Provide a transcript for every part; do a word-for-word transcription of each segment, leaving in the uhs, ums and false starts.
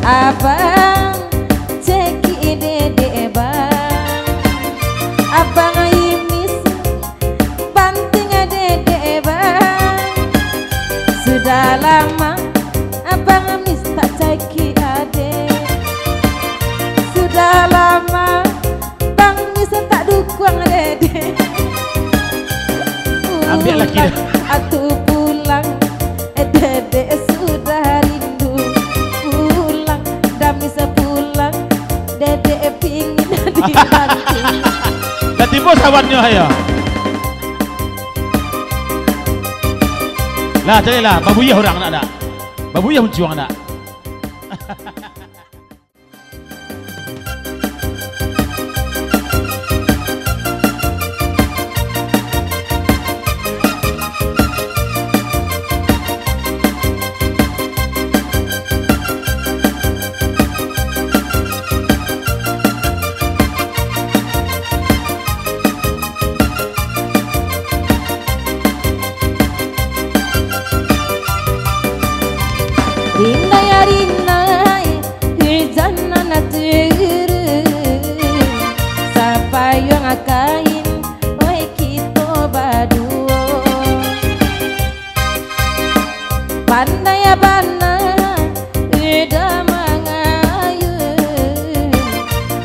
Abang, cekik dedek bang. Abang Imis, banting dedek bang. Sudah lama Abang Imis tak cekik adek. Sudah lama Bang Imis tak dukuang dedek. Ambiak lagi dah. Pulang, atuh pulang, eh, dedek sudah rindu. Pulang, Damis pulang, dedek pingin dibantu. Dah tibo sawannyo, ayo. Lah, caliaklah, babuyuah urang nak, nak. Babuyuah muncuang nak. Rindai-rindai, hujan nan turun, sapayuang kain, oi, kito baduo. Pandai bana udah mangayun,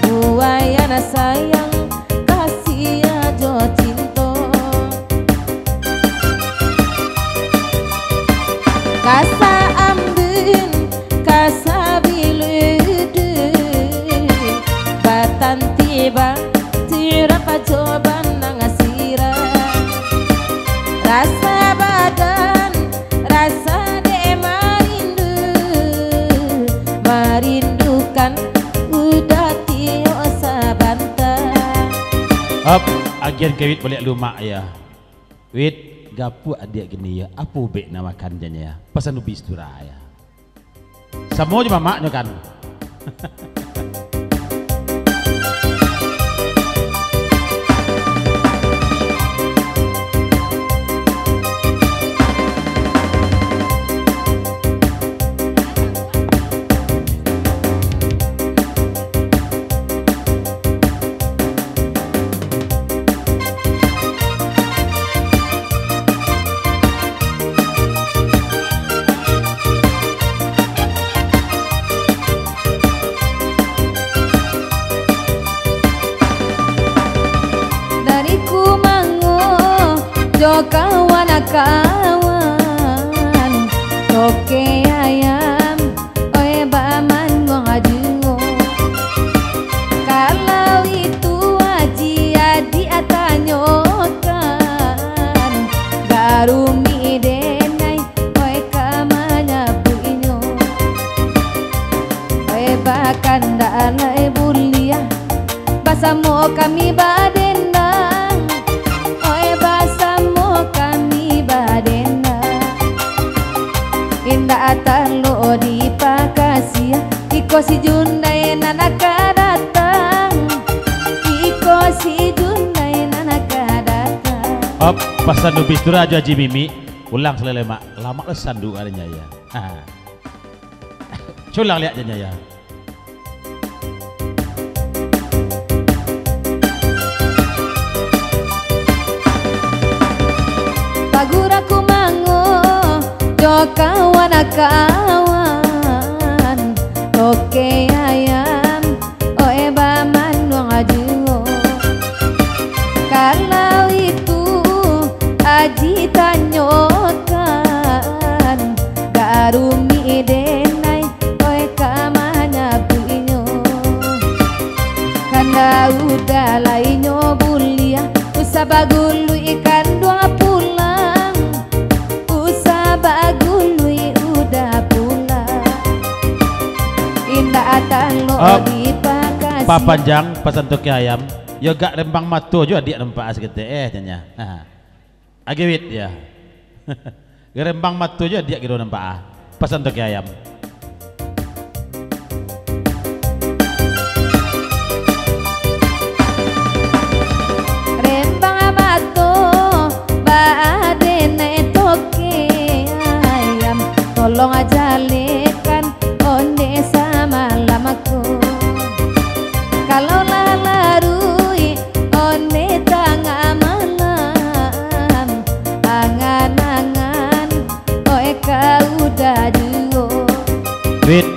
buayan sayang, kasiah jo cinto. Kasa ambun, kasa biludu, batanti ba Tirap ajo banang sirah. Rasa badan, rasa dek marindu, marindukan udah tiok sabanta. Hop, agian ka Wit baliak lumak ya. Wit, gapuak adiak kini ya, apo ubek nak makan jan ya? Pasan ubi setura ya. Samo jo mamaknyo kan. Dari kumango jo kawan-kawan, toke ayam, oe bamanuang juo. Kalau itu Aji adiak tanyokan, garumi denai, oe ka manyabuiknyo. Oe bakandak lai buliah, basamo kami badendang. Oe basamo kami badendang. Indak talok dipakasiah, iko si Jundai nan ka datang. Iko si Jundai nan ka datang. Op, pasan ubi setura jo Aji Mimi. Ulang salai lemak. Lamak lah sanduak adanya ya. Ha. Culang liak jan ya. Pagura kumango jo kawan-kawan, toke ayam, oe bamanuang juo. Kalau itu Aji tanyokan, garumi denai, oe ka manyabuiknyo. Kanda udah lai nyo buliah, usah bagului kanduang pulang. Usah bagului udah pulang. Indak talok dipakasiah. Papanjang pasan toke ayam. Yo gak rembang mato jo adiak nampak saketek eh, jan ya. Ha. Agewit ya. Garembang mato jo adiak kiro nampak ah. Pasan toke ayam. Rembang mato, baa den toke ayam. Tolong jalekan onde sama Wit,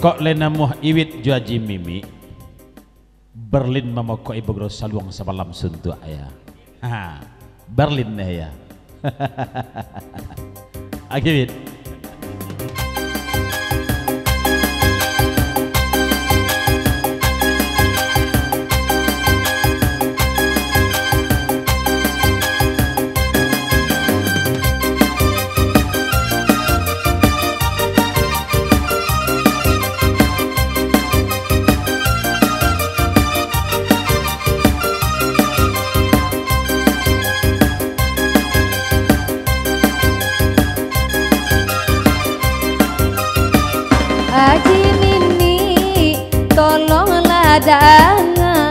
kok lai namuah Iwit jo Aji Mimi, Berlin mamokok-i bagurau saluang samalam suntuak, ya. Ha, Berlin deh, ya. Oke, Wit. Aji Mimi, tolonglah danga,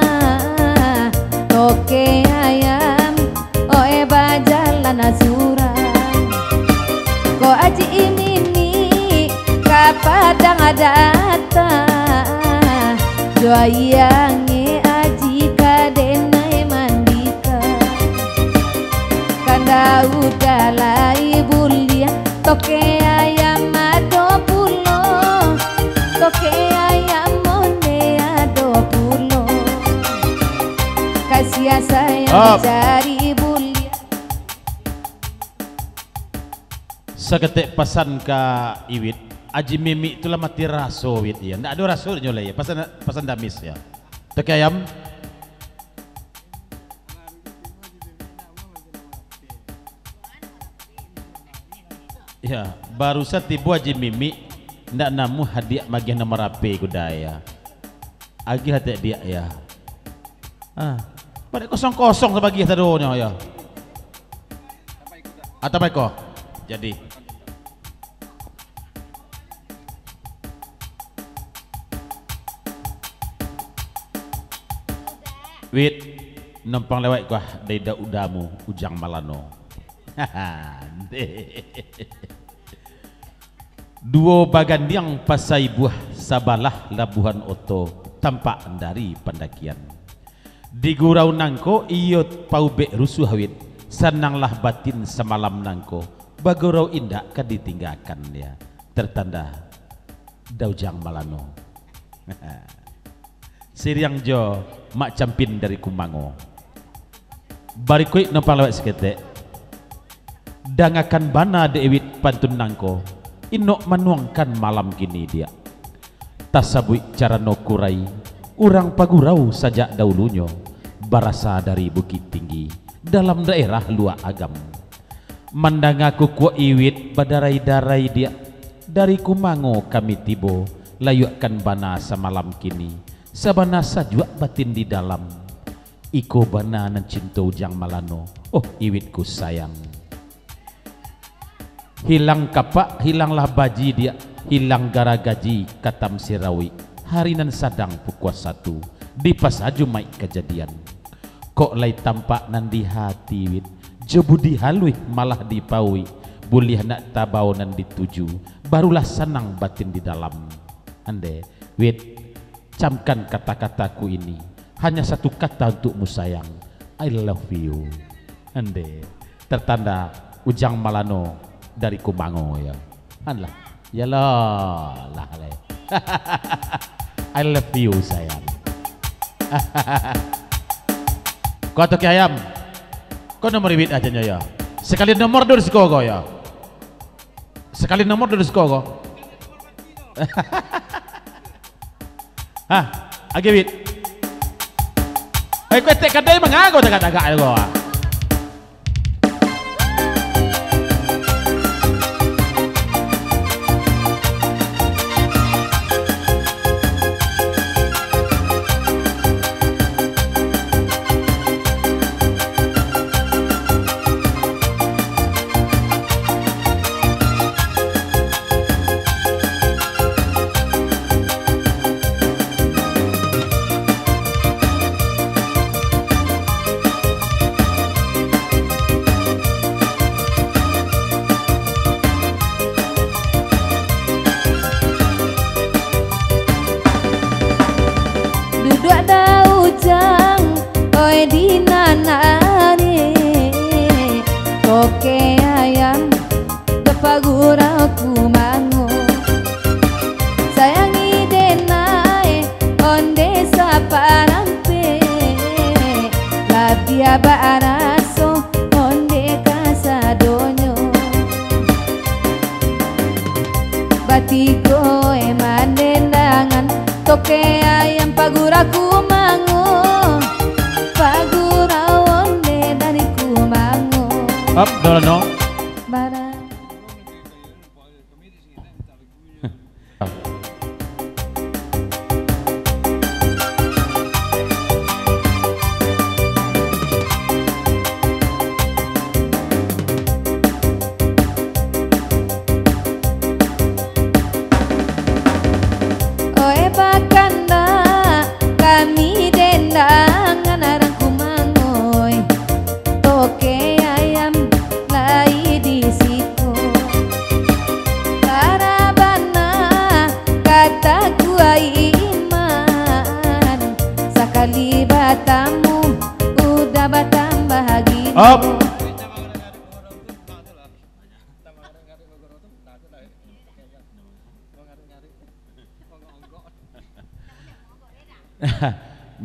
toke ayam, oe bajalan surang. Ko Aji Mimi ka Padang datang, jo ayang e Aji ka denai mandikan. Kanda udah lai buliah, toke ayam ado pulo, toke ayam onde ado pulo. Kasiah sayang Op. Dicari buliah. Saketek pasan ka Iwit, Aji Mimi tu lah mati raso, Wit, ya. Ndak ado raso nyo lai, ya. Pasan, pasan damis, ya. Toke ayam. Ya, barusan tibo Aji Mimi, ndak namuah diak magiah nomor H P kuda, ya. Agiah atek diak, ya. Ah, panek kosong-kosong sabagiah sadonyo, ya. Atau baiko. Jadi. Wit, numpang lewat kuah dari da-, udamu, Ujang Malano. Duo bagandiang pasai buah, sabalah labuhan oto, tampak dari pandakian. Di gurau nangko iyo paubek rusuah, Wit, sananglah batin samalam nangko, bagurau indak ka ditinggakan, ya. Tertanda Da Ujang Malano. Siriang jo Mak Campin dari Kumango. Barikuik numpang lewat saketek. Dangakan bana dek Iwit pantun nangko, inok manuangkan malam kini diak. Tasabuik carano kurai, urang pagurau sajak daulunyo, barasa dari Bukittinggi, dalam daerah Luak Agam. Mandanga kukuak Iwit badarai-darai diak, dari Kumango kami tibo, layuakkan bana samalam kini, sabana sajuak batin di dalam. Iko bana nan cinto Ujang Malano, oh Iwitku sayang. Hilang kapak, hilanglah baji diak, hilang garagaji katam sirawik. Hari nan sadang pukua satu, di Pasa Jumaik kajadian. Kok lai tampak nan di hati, Wit, jo budi haluih malah dipauik, buliah nak tabao nan dituju, barulah sanang batin di dalam. Ande, Wit, camkan kata-kataku ini, hanya satu kata untukmu sayang, I love you. Ande, tertanda Ujang Malano dari Kumango, ya. Anlah, yalah, lah, lah. I love you, sayang. Kau toke ayam, kau nomor Iwit aja nyo, ya. Sekali nomor dulu siko kau, ya. Sekali nomor dulu siko kau. Hah, agi Wit. Eh, kau etek kadai mangago tagak-tagak kau, ah. Duduak Da Ujang, oi di nan ari, toke ayam, dek pagurau Kumango. Toke ayam paguraku mango, pagura onde dari kumango. Up, dolo no. Bara. Oe bakanda, kami dendang, anak rangku mangoi. Toke ayam lai di siko. Bara bana kata kuai iman, sakali batamu udah batambah gilo. Op.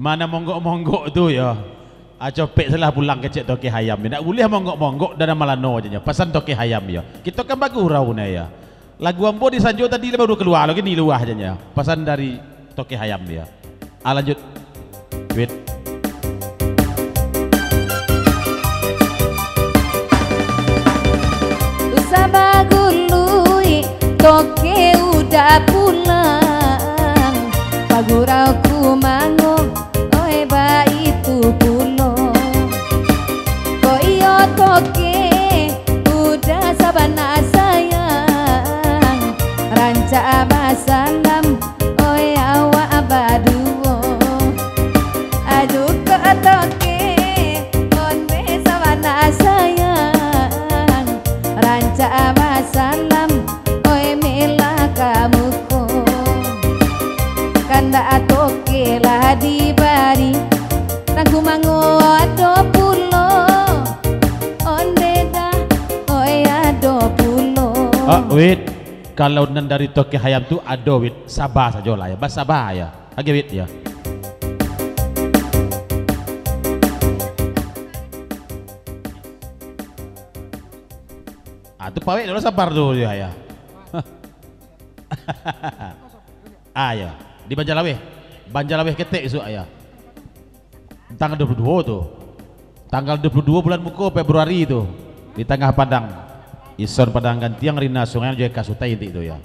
Mana monggok-monggok tu yo. Ah, copek salah pulang kecek toke hayam. Ndak buliah monggok-monggok dan malano je nyo. Pasan toke hayam yo. Kito kan bagurau ne yo. Lagu ambo di Sanjo tadi lah baru kalua, lagi ni luah je nyo. Pasan dari toke hayam yo. Ah, lanjut. Wait. Usah bagului, toke udah pulang. Pagurau kumango, oe baitu pulo. Ko iyo toke, udah sabana sayang. Rancak basalam, oe awak baduo. Aduh kok toke, onde sabana sayang. Rancak basalam, oe mela ka muko. Kandak toke lah dibari, rangku mango ado pulo. Onde dah, oe ado pulo. Ah, wait. Kalau nan dari toke hayam tu ado, wit, saba sajolah, ya. Basaba, ya. Agak, wit, ya. Ah, tu pawek dulu sabar tu, ya, ya. Ah, ya. Di Banjalaweh. Banjalaweh ketek isuak, ya. Tanggal dua puluh dua tu. Tanggal dua puluh dua bulan muko Februari tu. Di tangah padang. Ison padang gantiang, rina sungai, jo eka sutai intik tu, ya.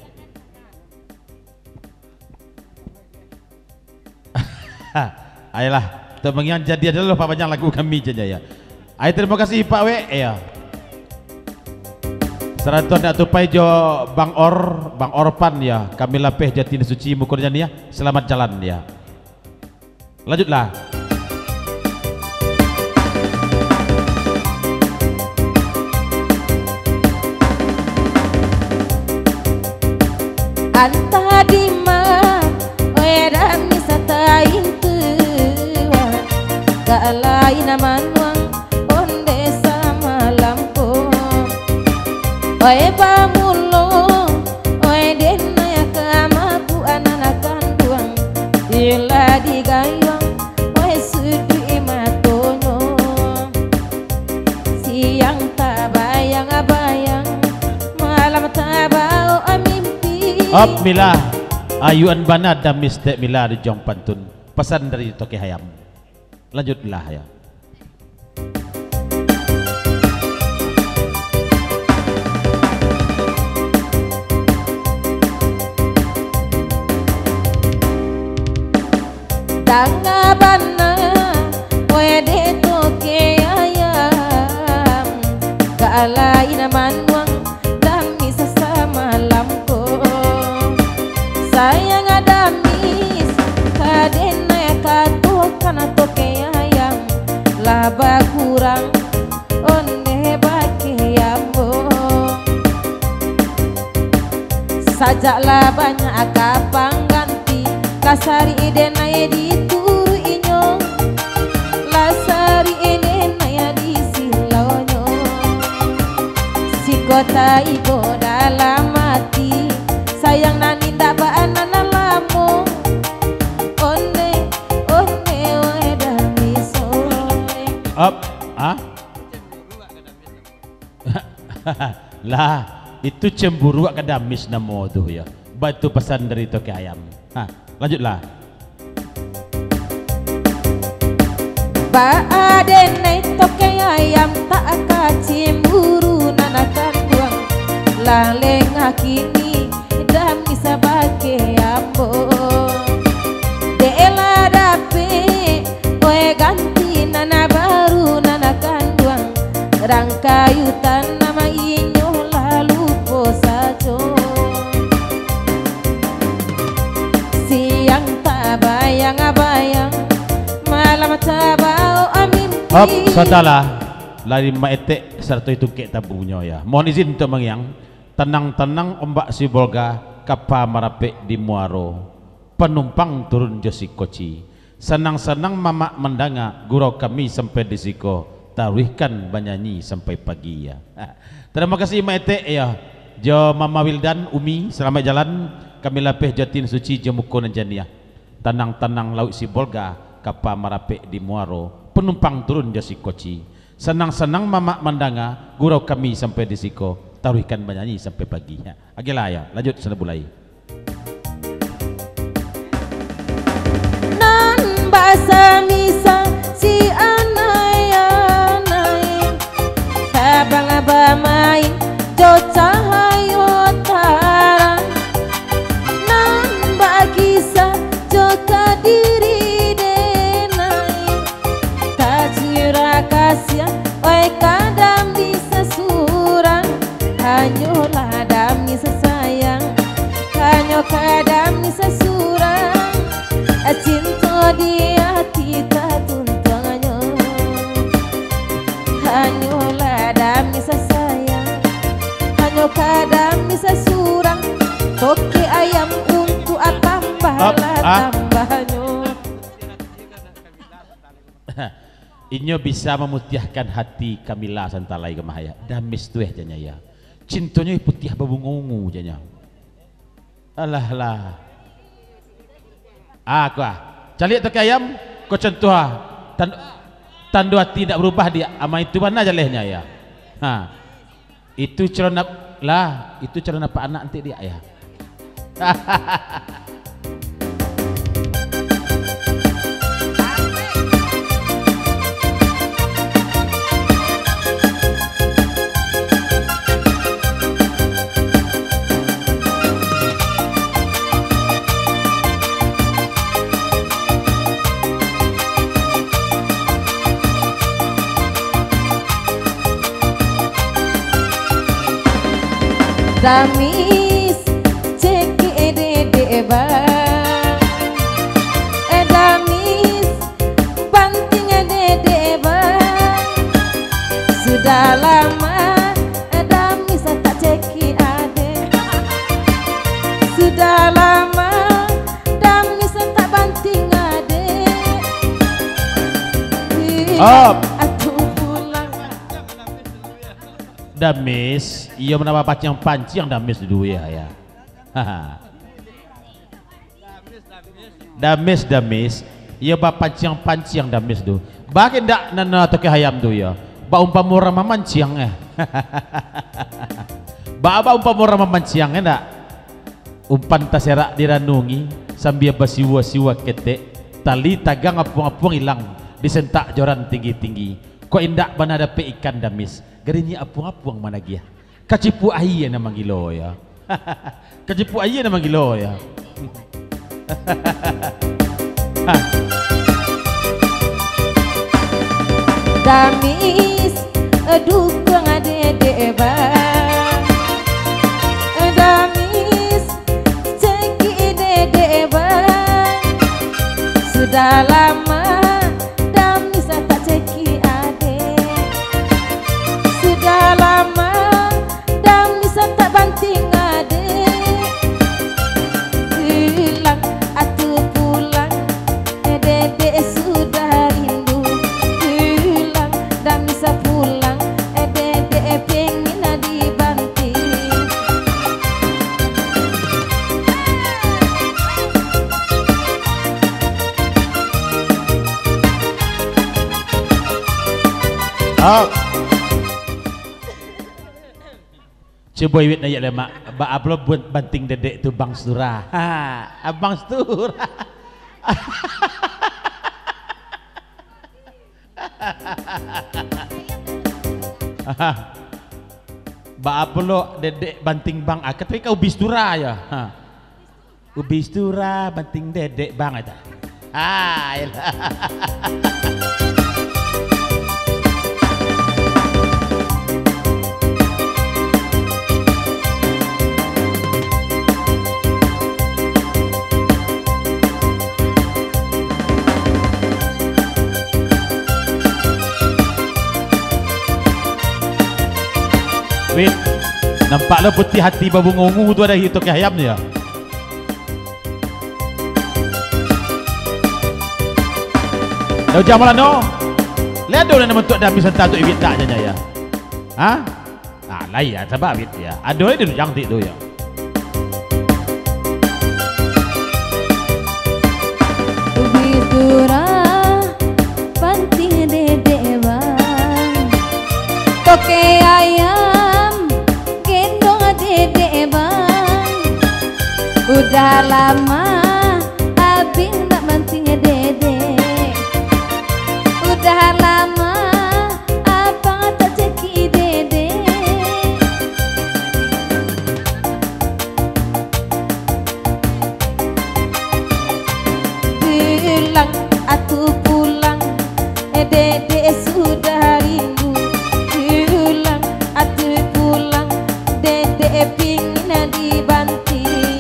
Ayolah, untuk mangiang jadi adalah papanjang lagu kami je, ya. Ayo, terima kasih, Pak Wek, ya. Sarato nak tupai jo Bang Or, Bang Orpan, ya. Kami lapeh jati suci muko janiah. Selamat jalan, ya. Lanjutlah. Antah dima, oe dami sataintu, ka lain manuang, onde samalam ko. Oe bamulo, oe denai ka mabuak anak kanduang, ilah digayuang, oe suduik matonyo. Siang tabayang-bayang, malam tabaok mimpi. Op, Mila. Ayuan bana damis dek Mila di Jong Pantun. Pasan dari Toke Hayam. Lanjutlah, ya. Tangah bana, wede toke ayam, ka lain manuang, damis samalam ko. Sayang damis, ka denai katokan toke ayam, lah bakurang onde bakeh ambo. Sajak lah banyak ka pangganti, lah sarik denai dituruik inyo, lah sarik denai disilonyo. Siko taigo dalam ati, sayang nan indak baanak nan lamo. Onde, onde, wai damis, onde. Up, ah? Lah, itu cemburuak ka damis namo tu, ya. Baitu pasan dari Toke Ayam. Ha. Lanjutlah. Baa den ai tokai ayam, tak ka cimburu nan kanduang. Lah lengah kini Damis bakeh ambo. Dek lah dapek, oe ganti nan baru nan kanduang. Rang kayu tanam inyo lah lupo sajo. Siang tabayang-bayang, malam tabaok mimpi. Op, sadalah, lai maetek sarato tungkek tabunyo, ya. Mohon izin untuak mangiang. Tanang-tanang ombak Sibolga, kapa marapek di muaro. Panumpang turun jo si koci. Sanang-sanang mamak mandanga, gurau kami sampai di siko, taruihkan banyanyi sampai pagi, ya. Tarimo kasih, Mak Etek, ya. Jo Mama Wildan, Umi, salamaik jalan. Kami lapeh jo atin suci, jo muko nan janiah. Tanang-tanang lauik Sibolga, kapa marapek di muaro, panumpang turun jo si koci. Sanang-sanang mamak mandanga, gurau kami sampai di siko, taruihkan banyanyi sampai pagi. Ha, agiahlah, ya, lanjut, Sanda Bulai. Nan basa misa si anai-anai, tabang bamain jo cahayo tarang. Nan bakisah jo kadiri denai, tacurah kasiah, oi, ka Damis surang. Hanyolah Damis sayang, hanyo ka Damis surang. Cinto di ati tatuntuangnyo. Hanyolah Damis sayang, hanyo ka Damis surang. Toke ayam untuak tambah lah tambahnyo. Inyo bisa mamutiahkan hati Kamila Santalai ka mah, ya. Damis tu, eh, janyo, ya. Cintonyo putiah babungo ungu, janyo. Alah lah. Ah, ko ah. Caliak toke ayam, ko contoh ah. Tan-, tando ati indak barubah, Diak. Ama itu bana jalehnyo, ya. Ha. Itu calon ap-, lah, itu calon apak anak nanti, Diak, ya. Damis, cekik dedek bang. Eh, Damis, banting dedek bang. Sudah lama Damis tak cekik adek. Sudah lama Damis tak banting adek. Up. Atuh pulang. Damis, iyo mah bapanciang-panciang Damis dulu, ya, ya. Damis, Damis, iyo bapanciang-panciang Damis tu. Baa indak nan, ah, toke ayam tu, yo? Baumpamo urang mamanciang, eh. Ba-, baumpamo urang mamanciang, indak? Umpan taserak diranungi, sambia basiwa-siwa ketek, tali tagang apuang-apuang ilang, disentak joran tinggi-tinggi. Kok indak bana dapek ikan Damis, garinyo apuang-apuang managiah. Kacipuak aia nan manggilo, yo. Kacipuak aia nan manggilo, yo. Damis, dukuang dedek bang. Damis, cekik dedek bang. Sudah lama Damis tak cekik adek. Sudah lama Damis tak banting adek. Pulang, atuh pulang, eh, dedek sudah rindu. Pulang, Damis pulang, eh, dedek pengin dibanting. Up. Cubo Iwit naiak lai, Mak. Baa pulo buek banting dedek tu, Bang Stura? Ha, Abang Stura. Baa pulo dedek banting, Bang? Ah, kato ka ubi Stura yo. Ha. Ubi Stura banting dedek, Bang, eta. Ah, iyolah. Wit, nampak lo putiah ati babungo ungu tu, ado itu ka ayam tu yo. Dah ujan malam no. Lai ado nan mantuak damis santa tu Iwit dak, janyo yo? Ha? Ah, lai yo, saba Iwit yo. Ado di ujang tik tu yo. Ubi Stura, banting dedek, Bang. Toke ayam, gendong dedek, Bang. Udah lamo abih ndak banting dedek. Udah lamo abang tak cekik dedek. Pulang atuh pulang, eh, dedek sudah rindu. Pulang atuh pulang, dedek pingin dibanting.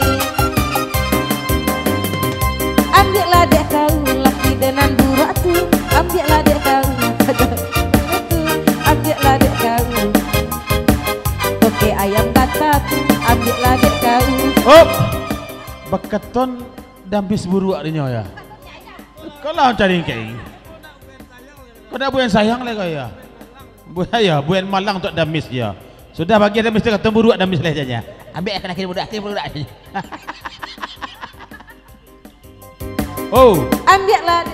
Ambiaklah dek kau laki den nan buruak tu, ambiaklah dek kau, ambiaklah dek kau. Toke ayam gata tu, ambiaklah dek kau. Op! Bakaton damis buruak dinyo yo. Kau lah cari keng. Kau dak buyan sayang lai kau yo. Buyan yo, buyan malang untuak damis yo. Sudah bagi damis tu, kato buruak damis lai janyo. Ambiak ka laki buruak, laki buruak. Oh. Ambiaklah.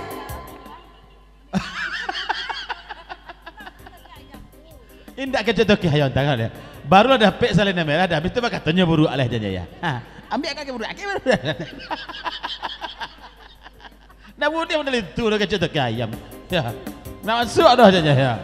Indak kecek toke ayam tangan yo. Barulah dapek salena merah, dah, habis tu bakatonyo buruak lah janyo yo. Ha, ambiak ka laki buruak, laki buruak. Nak bunuah model itu, nak kecek toke ayam. Yo. Nak masuak dah janyo yo.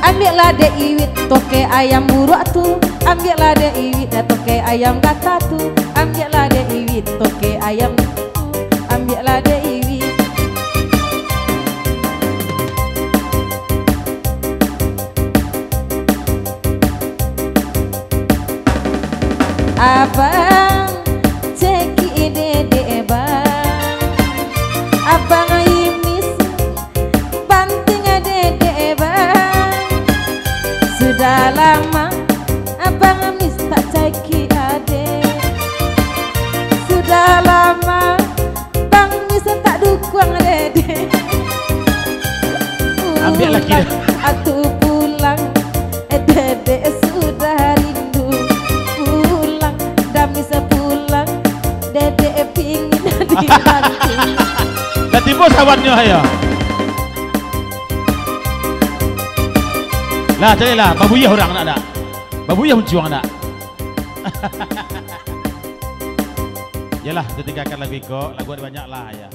Ambiaklah dek Iwit toke ayam buruak tu, ambiaklah dek Iwit toke ayam gata tu, ambiaklah dek Iwit toke ayam tu, ambiaklah dek Iwit. Abang, cekik dedek, Bang. Abang imis, banting dedek, Bang. Sudah lamo Abang Mis tak cekik adek. Sudah lamo Bang Mis tak dukuang dedek. Ambiak laki dah. Pulang atuh pulang, eh, dedek sudah rindu. Pulang, Damis pulang, dedek pingin dibantu. Dah tibo sawannyo, ayo. Lah, calilah, babuyah urang nak dak? Babuyah uncuang nak? Yalah, tatinggakan lagu iko, lagu ado banyak lah, ya.